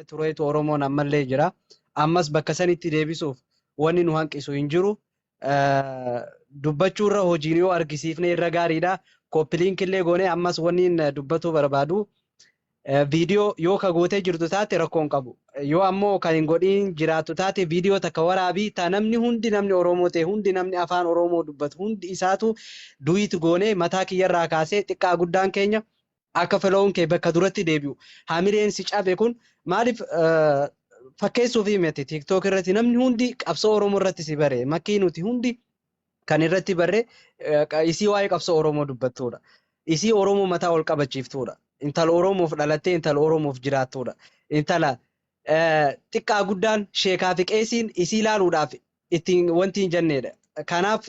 Tureetu Oromoon ammallee jira. Ammas bakka sanitti deebisuuf wanni nu hanqisu hin jiru. Dubbachuurra hojiin yoo argisiifne irra gaariidha. Copy link illee goonee ammas wanni dubbatuu barbaadu. Viidiyoo yoo ka gootee jirtu taate rakkoo hin qabu. Yoo ammoo kan hin godhiin jiraattu taate viidiyoo takka waraabii ta namni hundi namni Oromoo ta'e hundi namni afaan Oromoo dubbatu hundi isaatu duet goonee mataa kiyyarraa kaasee xiqqaa guddaan keenya akka follow'n kee bakka duratti deebi'u. Hamileen si cabe kun maaliif fakkeessuuf himete TikTok irratti namni hundi qabsoo Oromoo irratti si bare makkii nuti hundi kan irratti barre isii waa'ee qabsoo Oromoo dubbattuudha. Isii Oromoo mataa ol qabachiiftuudha. Intala Oromoof dhalattee intala Oromoof jiraattuudha. Intala xiqqaa guddaan sheekaa fi qeesiin isii ilaaluudhaaf ittiin wanti hin jenneedha. Kanaaf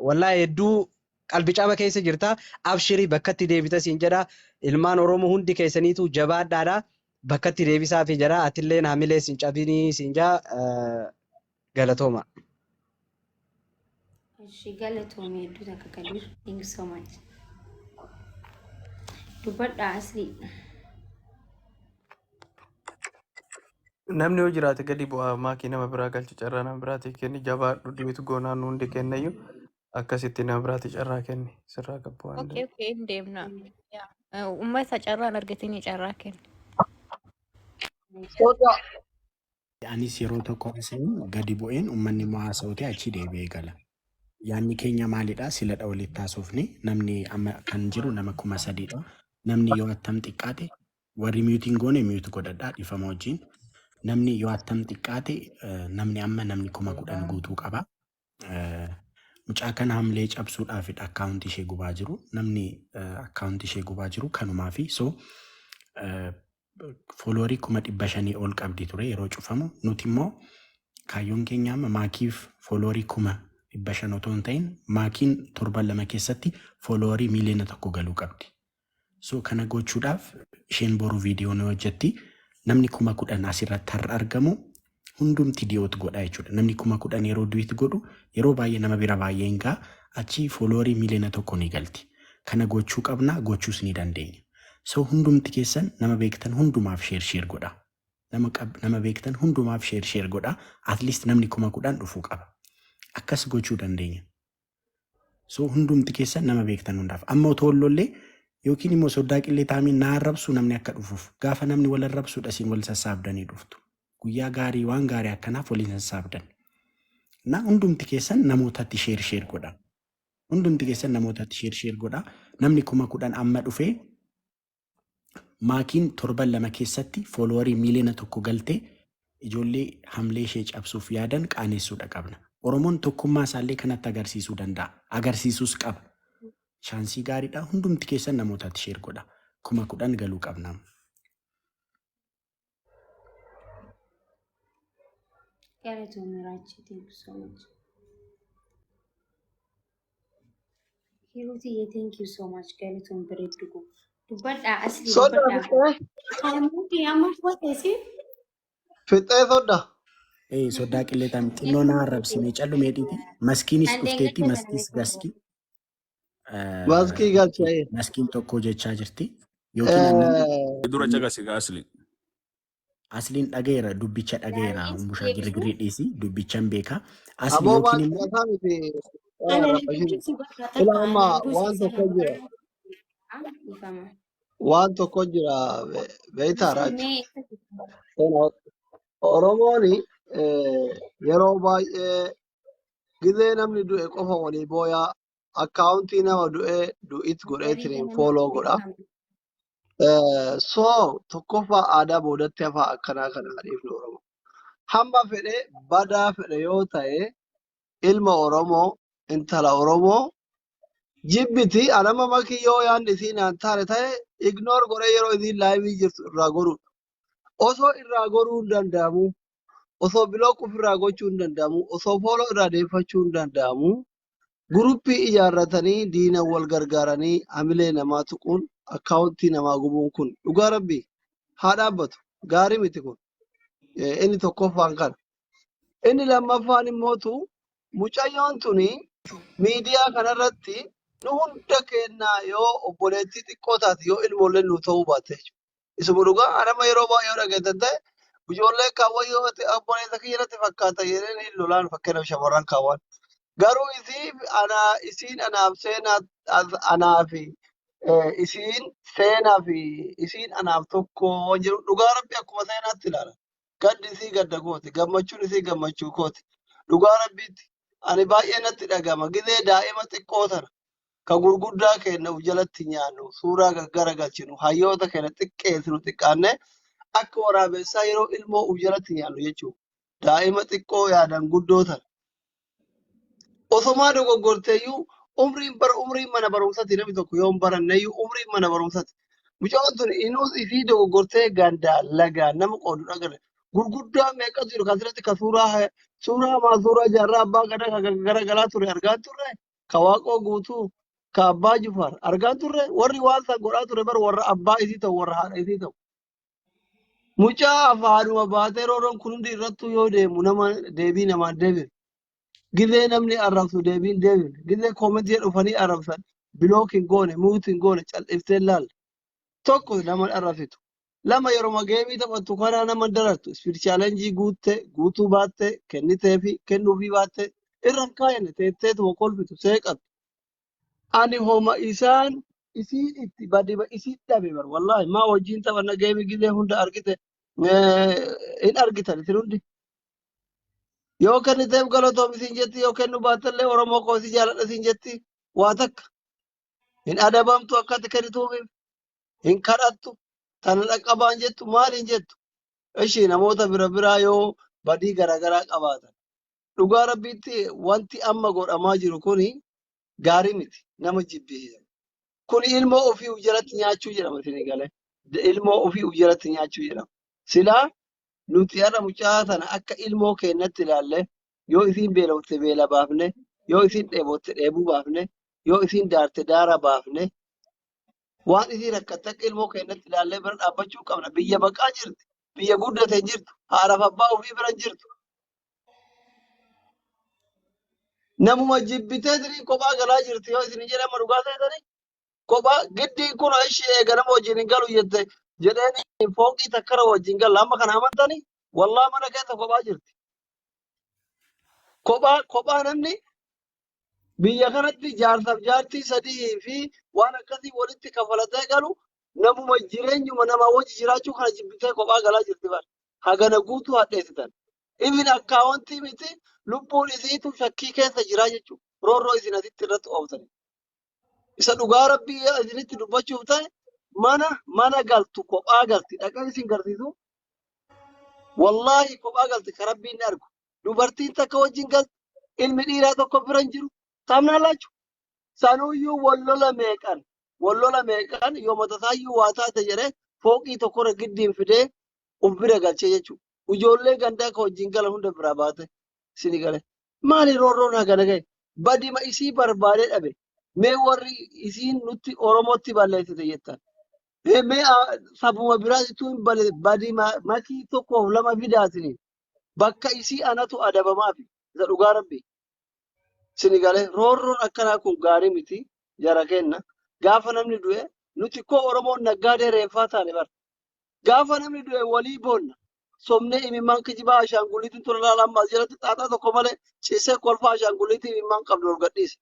wallaahi hedduu qalbi caba keessa jirta. Abshirii bakkatti deebita siin jedha. Ilmaan Oromoo hundi keessaniitu jabaadhaadha. Bakkatti deebisaa fi jedha. Atilleen hamilee siin cabinii siin jaa galatooma. Ishi galatoomii hedduu takka Kadir. Thank you so much. Dubbadhaa asli. Namni yoo jiraate gadi bu'aa maakii nama biraa galchi carraa nama biraatii kenni jabaadhu duet goonaa nu hundi kennayyuu akkasitti nama biraati carraa kenni sirraa gabbu waan Okay, okay, hin deemna. Yaa. Uummata carraan argatanii carraa kenni. Soda. Anis yeroo tokko haasa'u gadi bu'een uummanni immoo haasa'utee achii deebi'ee gala. Yaanni keenya maalidha? Siladha walitti haasofne namni amma kan jiru nama 3000dha. Namni yoo attam xiqqaate warri mute goone mute godhadhaa dhifama wajjin. Namni yoo attam xiqqaate namni amma namni 10,000 guutuu qaba. Mucaa kana hamlee cabsuudhaafidha akkaawuntii ishee gubaa jiru. Namni akkaawuntii ishee gubaa jiru kanumaafi so followerii 500,000 ol qabdi ture yeroo cufamu. Nuti immoo kaayyoon keenya amma maakiif followerii 500,000 otoo hin ta'in maakiin torban 2 keessatti followerii 1 miiliyoona galuu qabdi. So kana gochuudhaaf isheen boru viidiyoo ni hojjetti. Namni 10,000 asirratti har'a argamu hundumti duet godha jechuudha. Namni 10,000 yeroo duet godhu yeroo baay'ee nama bira baay'ee hin ga'a. Achi followerii 1 miiliyoona ni galti. Kana gochuu qabna gochuus ni dandeenya. So hundumti keessan nama beektan hundumaaf share share godha. Nama beektan hundumaaf share share godha. At least namni 10,000 dhufuu qaba. Akkas gochuu dandeenya. So hundumti keessan nama beektan hundaaf. Amma otoo lollee yookiin immoo soddaa qillee taamiin na arrabsu namni akka dhufuuf. Gaafa namni wal arrabsuudha isin wal sassaabdanii dhuftu. Guyyaa gaarii waan gaarii akkanaaf waliin sassaabdan. Na hundumti keessan namootatti share share godha. Hundumti keessan namootatti share share godha. Namni 10,000 amma dhufee maakiin torban 2 keessatti followerii 1 miiliyoona galtee ijoollee hamlee ishee cabsuuf yaadan qaanessuudha qabna. Oromoon tokkummaa isaallee kanatti agarsiisuu danda'a. Agarsiisuus qaba. Chanceii gaariidha. Hundumti keessan namootatti share godha. 10,000 galuu qabna. Galatoomii Raachii. Thank you so much. Hiruutiyyee thank you so much. Galatoon bareeddu koo. Dubbadhaa asli Soda dubbadhaa. fixee Amma amma dubbadheesi. fixee soda. Ee soddaa qillee taami xinnoo na arrabsine callu meedhiiti. Maskiinis Kan dhufteetti deeggarsa maskiis gaski. Maskii galchee. Maskiin tokko jechaa jirti. Yookiin annan Dura caqasi asli. Asliin dhageera dubbicha dhageera Gaariin umbushaa deebisuu. girgirii dhiisi dubbichan beeka. Asli Aboo yookiin waan immoo caqasaa miti. Ana Rafashin. dubbisi bakka Ila takka amma ana waan dubbisi tokko sana jira. Dhiifama. Waan tokko jira beektaa raachu. Mee Oromoon yeroo baay'ee gizee namni du'e qofa walii booyaa akkaawuntii nama du'ee du'it godheetiin follow godha. So tokkoffaa aadaa boodatti hafaa akkanaa kana dhiifnu Oromoo. Hamma fedhe badaa fedhe yoo ta'e ilma Oromoo intala Oromoo jibbiti anama makii yoo yaadni isiin naan taane ta'e ignore godhee yeroo isiin liveii jirtu irraa goruudha. Osoo irraa goruu hin danda'amu, osoo block ofirraa gochuu hin danda'amu, osoo follow irraa deeffachuu hin danda'amu. Groupii ijaarratanii diina wal gargaaranii hamilee namaa tuquun akkaawuntii namaa gubuun kun dhugaa rabbii haa dhaabbatu. Gaarii miti kun. Inni tokkoffaan kana. Inni lammaffaan immootu mucayyoon tuni miidiyaa kanarratti nu hunda kennaa yoo obboleettii xiqqoo taate yoo ilmoolleen nu ta'uu baatte jechuudha. Isuma dhugaa anama yeroo baay'ee yoo dhageettan ta'e ijoollee kaawwan yoo ta'e obboleessa kiyya irratti fakkaata jedheen hin lolaan fakkeenyaaf shamarran kaawwan. Garuu isiin anaa isiin anaaf seenaa anaa fi isiin seenaa fi isiin anaaf tokko waan jedhu dhugaa rabbi akkuma seenaatti ilaala. Gaddi isii gadda kooti, gammachuun isii gammachuu kooti. Dhugaa rabbiitti ani baay'ee natti dhagama. Gizee daa'ima xiqqoo tana ka gurguddaa keenya of jalatti nyaannu, suuraa gaggaragalchinu, hayyoota keenya xiqqeessinu xiqqaanne akka waraabessaa yeroo ilmoo of jalatti nyaannu jechuudha. Daa'ima xiqqoo yaadan guddoo tana. Osomaa dogoggorteeyyuu umriin bara umriin mana barumsati namni tokko yoo hin baranneeyyuu umriin mana barumsati. Mucaan tun inus isii dogoggortee gandaa lagaa nama qoodu dhagarre. Gurguddaa meeqatu jiru kan asirratti ka suuraa suuraa hamaa suuraa jaarraa abbaa gadaa kan garagalaa ture argaa turre ka waaqoo guutuu ka abbaa jufaar argaa turre warri waan san godhaa ture bar warra abbaa isii ta'u warra haadha isii ta'u. Mucaa afaanuma baatee rooroon kun hundi irrattuu yoo deemu nama deebii namaan deebiin. Gizee namni arrabsu deebiin deebifne. Gizee koomentii dhufanii arrabsan block hin goone mute hin goone cal'iftee laalla. Tokko nama arrabsitu. Lama yeroo game taphattu karaa nama darartu speed challenge guutte guutuu baatte kennitee fi kennuufii baatte irra hin kaayanne teetteetuma kolfitu seeqattu. Ani homa isaan isiin itti badima isiin dhabe bar wallaahi maa wajjin taphanna game gizee hunda argite hin argitan isin hundi. Yoo kenniteef galatoom isin jetti yoo kennu baattellee Oromoo koo si jaaladha isin jetti waa takka. Hin adabamtu akkatti kennituufi hin kadhattu tana dhaqqabaan jettu maal hin jettu. Ishi namoota bira biraa yoo badii garaagaraa qabaatan. Dhugaa rabbiitti wanti amma godhamaa jiru kuni gaarii miti nama jibbisiisa. Kun ilmoo ofii uf jalatti nyaachuu jedhama isin galee. Ilmoo ofii uf jalatti nyaachuu jedhama. Silaa nuti har'a mucaa tana akka ilmoo keenyatti ilaalle yoo isiin beelofte beela baafne yoo isiin dheebotte dheebuu baafne yoo isiin daarte daara baafne waan isii rakkatte akka ilmoo keenyatti ilaallee bira dhaabbachuu qabna. Biyya baqaa jirti. Biyya guddate hin jirtu. Haadhaaf abbaa ofii bira hin jirtu. Namuma jibbitee tiriin kophaa galaa jirti yoo isin jedhama dhugaa seetanii kophaa giddiin kun ishee eega nama wajjin hin galu jette jedheen fooqii takkara wajjin gala amma kana amantanii wallaa mana keessa kophaa jirti. Kophaa kophaa namni biyya kanatti jaarsaaf jaartii sadii fi waan akkasii walitti kafalatee galu namuma jireenyuma namaa wajji jiraachuu kana jibbitee kophaa galaa jirti bara. Hagana guutuu hadheessitan. Even akkaawwantii miti lubbuun isiitu shakkii keessa jiraa jechuudha. Roorroo isin asitti irratti ooftani. Isa dhugaa rabbii isinitti dubbachuuf ta'e mana mana galtu kophaa galti dhaqee isin garsiisu wallaahi kophaa galti ka rabbiin ni argu. Dubartiin takka wajjin galti ilmi dhiiraa tokko bira hin jiru. Taamnaa laachu. Sanuyyuu wallola meeqan wallola meeqan yoo matasaayyuu waa taate jedhee fooqii tokkorra giddiin fidee of bira galchee jechuudha. Ijoollee gandaa ka wajjin galan hunda biraa baate isini gale. Maali roorroon hagana gahe? Badima isii barbaadee dhabe. Mee warri isiin nutti Oromootti balleessite jettan. Mee sabuma biraatitu hin balleesse badima makii tokkoof lama fidaatiniin. Bakka isii anatu adabamaafi. Isa dhugaa rabbi. Isini galee roorroon akkanaa kun gaarii miti jara kenna. Gaafa namni du'e nuti koo Oromoon naggaadee reeffaa taane bara. Gaafa namni du'e walii boonna. Somnee imimmaan kijibaa ashaangulliitiin tura laala amma as jalatti xaaxaa tokko malee ciisee kolfaa ashaangulliitii imimmaan qabdu ol gadhiise.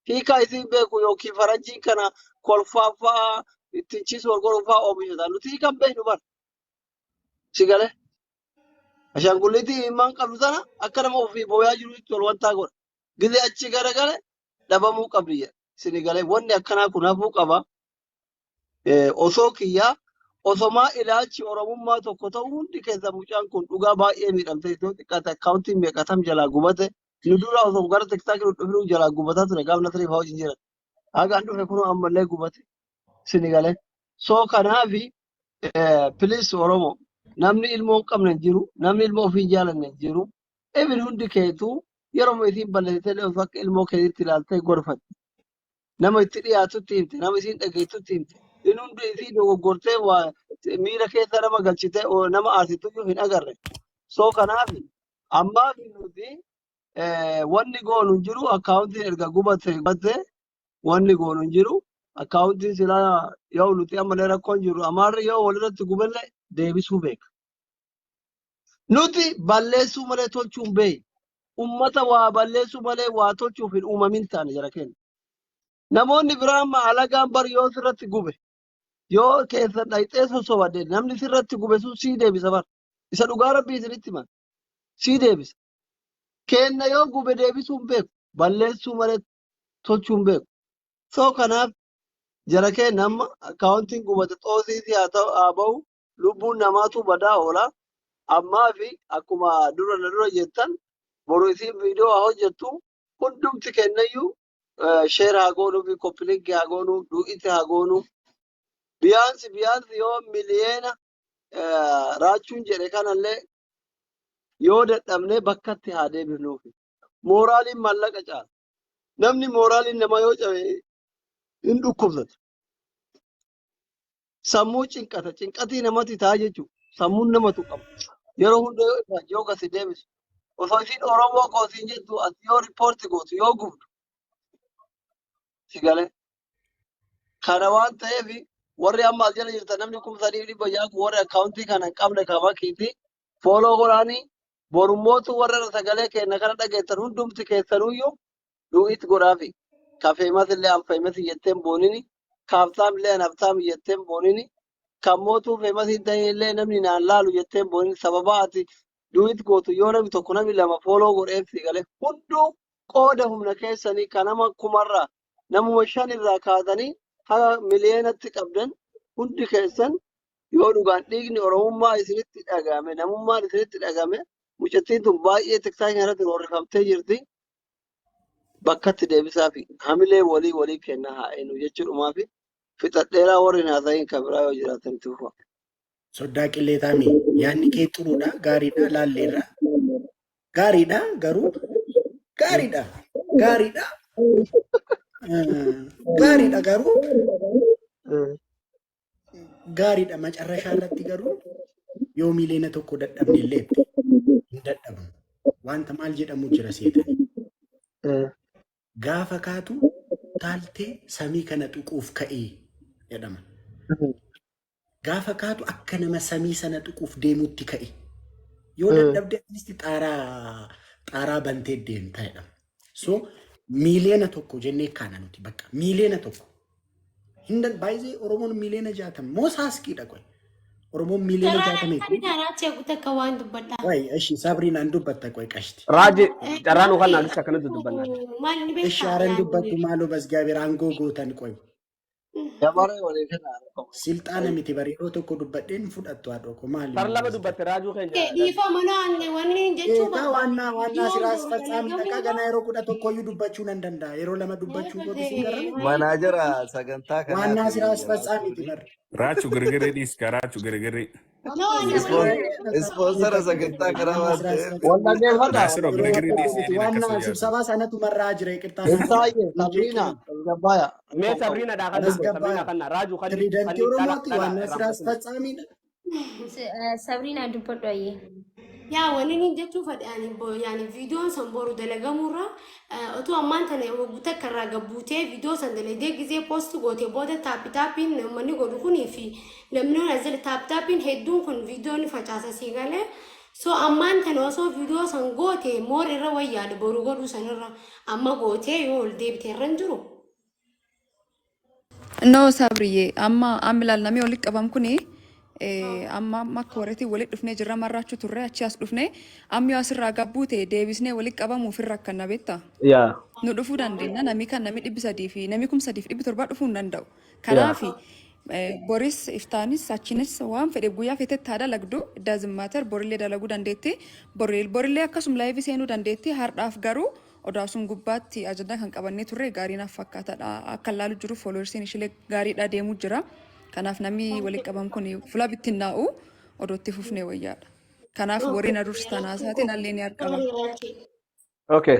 Hiikaa isiin beeku yookiin faranjiin kana kolfaa fa'aa ittiin ciisu wal godhuu fa'aa oomishata. Nuti hiikan beeknu bara. Si galee ashaangulliitii imimmaan qabdu sana akka nama ofii booyaa jirutti ol wantaa godha. Gizee achi garagale dhabamuu qabdi jedha. Sini galee wanni akkanaa kun hafuu qaba. Osoo kiyyaa osomaa ilaalchi oromummaa tokko ta'u hundi keessa mucaan kun dhugaa baay'ee miidhamte iddoo xiqqaate akkaawuntiin meeqatam jalaa gubate nu dura osoo gara TikTokii nu dhufnu jalaa gubataa ture gaaf nasrii fa'aa wajjin jira. Hagaan dhufe kunoo ammallee gubate sini galee. So kanaafi please Oromoo namni ilmoo hin qabne hin jiru namni ilmoo ofii hin jaalanne hin jiru. Even hundi keetuu yeroo isiin balleessitee osoo akka ilmoo keetiitti ilaaltee gorfatte. Nama itti dhiyaatutti himte nama isiin dhageettutti himte inni hundi isii dogoggortee waa miira keessa nama galchite nama aarsituyyuu hin agarre. So kanaaf ammaaf nuti wanni goonu hin jiru akkaawuntiin erga gubate gubate wanni goonu hin jiru. Akkaawuntiin silaa yoo nuti ammallee rakkoon jiru amaarri yoo walirratti gubellee deebisuu beeka. Nuti balleessuu malee tolchuu hin beeknu. Ummata waa balleessuu malee waa tolchuuf hin uumamin taane jara keenya. Namoonni biraa amma alagaan bar yoo sirratti gube yoo keessa dhayxee sossobadde namni sirratti gube sun sii deebisa bar. Isa dhugaa rabbii isinitti himan sii deebisa. Keenna yoo gube deebisuu hin beeku. Balleessuu malee tolchuu hin beeku. So kanaaf jara keenya amma akkaawuntiin gubate xoosiitii haa ta'u haa ba'u lubbuun namaatu badaa oola. Ammaa fi akkuma dura na dura jettan boru isiin viidiyoo haa hojjettu hundumti kennayyuu share haa goonuu fi copy link haa goonuu duet haa goonuu. Biyaansi biyaansi yoo miliyeena raachuun jedhe kanallee yoo dadhabnee bakkatti haa deebifnuufi. Mooraaliin mallaqa caala. Namni mooraaliin namaa yoo cabe hin dhukkubsata. Sammuu cinqata. Cinqatii namatti ta'a jechuudha. Sammuun namatu qaba. Yeroo hunda yoo irraa yoo gasi deebisu. Osoo isiin Oromoo kootiin jettu ati yoo report gootu yoo gubdu si galee. Kana waan ta'eef warri amma as jala jirtan namni 3600 kun warri akkaawuntii kana hin qabne kamakiiti follow godhaanii borummootu warra irra sagalee kenna kana dhageessan hundumti keessanuyyuu duet godhaafi. Ka famous illee an famous jetteen boonini, ka haftaam illee an haftaam jetteen boonini, kan mootuu famous hin ta'in illee namni naan laalu jetteen boonini sababa ati duet gootu yoo namni tokko namni lama follow godheef si galee hunduu qooda humna keessanii kan nama kumarraa namuma shanirraa kaatanii haga miliyeenatti qabdan hundi keessan yoo dhugaan dhiigni oromummaa isinitti dhagame namummaan isinitti dhagame mucattiin tun baay'ee TikTokii irratti roorrifamtee jirti. Bakkatti deebisaa fi hamilee walii walii kennaa haa eenyu jechuudhumaa fi fixadheeraa warri hin haasa'iin kan biraa yoo jiraatan itti fufa. Soddaa qilleetaami yaadni kee xuruudha gaariidha laalleerra gaariidha garuu gaariidha gaariidha gaariidha garuu gaariidha macarrashaa irratti garuu yoo 1 million dadhabne illee hin dadhabnu. Wanta maal jedhamu jira seetanii. Gaafa kaatu taaltee samii kana tuquuf ka'ii jedhama. Gaafa kaatu akka nama samii sana tuquuf deemutti ka'i. Yoo dadhabde atleast xaaraa xaaraa bantee deemta jedhama. So 1 million jennee kaana nuti bakka 1 million. Hin baay'ee Oromoon 60 million moo saaskiidha qoy. Oromoon 60 million. Kan takka waan dubbadhaa. Wayi ishi Sabriinaan dubbatta qoy qashti. Raaji carraa nu kan anis akkanatti dubbannaa. Maal ni Ishi beektaa? haaran dubbattu maaloo basgaabir aangoo gootan qoy. Dabaree walii kennaa. Silxaana miti bari yeroo tokko dubbadheen fudhattu haadhoo koo maali? Tar lama dubbatte raajuu keenya. Dhiifama mana wanni jechuu Eegaa waannaa waannaa Viidiyoon siraas boru fatsaami dhaqaa dalagamu ganaa yeroo 11 iyyuu dubbachuu nan danda'a. Yeroo lama dubbachuu kootu sin garrame. Manaajara sagantaa Waannaa kanaati siraas fatsaamiti raachuuni. barri. Raachu gargaree dhiis raachu gargaree. No, ani Ispoonsara sagantaa kanaa Waannaa waan siraas ta'eef. Wal fatsaami. dhaggeeffadhaa. Naasiroo Yeroo gargaree dhiis tokko miti jedheen waannaa akkas yaadu. sibsabaa sanatu marraa jira iqirtaa naaf Ibsaayyee Sabriina Tasgabbaaya. Mee Rakkoon qabu. Sabriina dhaa kanna Sabriina Tasgabbaaya. kanna raajuu kanni Tiriidantii kanni dhala Oromooti dhala waannaa siraas irraanfatin. fatsaamiidha. Sabriinaa dubbadhu ayyee. Yaa wanni inni jechuu fedhe ani yaani viidiyoon san boru dalagamurra otoo ammaan tana waggu takka irraa gabbuutee viidiyoo san dalagdee gizee post goote booda tap tapiin namni godhu kunii fi namni as jala tap tapiin hedduun kun viidiyoo ni facaasa sii galee so ammaan tana osoo viidiyoo san goote more irra wayyaadha boru godhuu sanirra amma gootee yoo ol deebite irra hin jiru. No Sabriye amma amma ilaal namni walitti qabam kuni amma amma akka warreetiin walitti dhufnee jirra marraachuu turre achi as dhufnee amma yoo asirraa gabbuute deebisnee walitti qabamuuf irra akkana beektaa. Yaa. Nu dhufuu dandeenya namni kan namni 300 fi namni 3700 dhufuu hin danda'u. Kanaaf boris iftaanis achinis waan fedhe guyyaa feetetti haa dalagdu doesn't matter borillee dalaguu dandeetti borillee akkasuma live seenuu dandeetti har'aaf garuu odaa sun gubbaatti ajandaa kan qabannee turre gaarii naaf fakkaataadha akka ilaalu jiru followersiin ishiilee gaariidha deemuu jira kanaaf namni walitti qabam kun fuula bittinnaa'u odootti fufnee wayyaadha. Kanaaf warri na dursitan haasaatiin allee ni argama. Okay.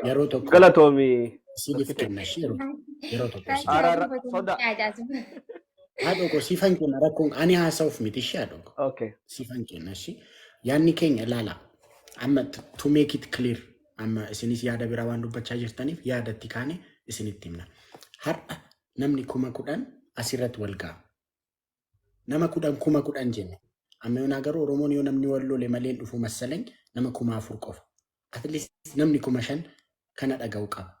Yeroo tokko Galatoomi. isiniif kenna ishee yeroo tokko isiniif. Araara soda. Haadha koo siifan kenna rakkoon ani haasa'uuf miti ishee haadha koo. Okay. Siifan kenna ishee yaadni keenya ilaala amma to make it clear amma isinis yaada biraa waan dubbachaa jirtaniif yaadatti kaane isinitti himna. Har'a Namni 10,000 asirratti wal ga'a. Nama 10 10,000 jenne. Amma yoonaa garuu Oromoon yoo namni wal lole malee hin dhufu massalañ, nama 4,000 qofa. At least namni 5,000 kana dhaga'u qaba.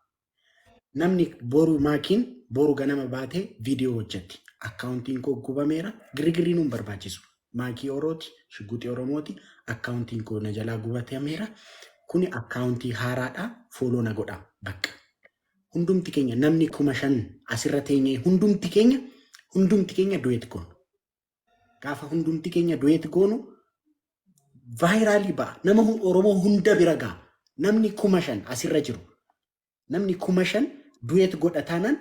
Namni boru maakiin boru ganama baatee viidiyoo hojjetti. Akkaawuntiin koo gubameera. Girigirri nuun barbaachisu. Maakii Orooti, Shugguxii Oromooti. Akkaawuntiin koo na jalaa gubatameera. Kuni akkaawuntii haaraadha. Follow na godha. Bakka. Hundumti keenya namni 5,000 asirra teenyee hundumti keenya duet goonu. Gaafa hundumti keenya duet goonu viralii ba'a. Nama Oromoo hunda bira ga'a. Namni 5,000 asirra jiru. Namni 5,000 duet godha taanaan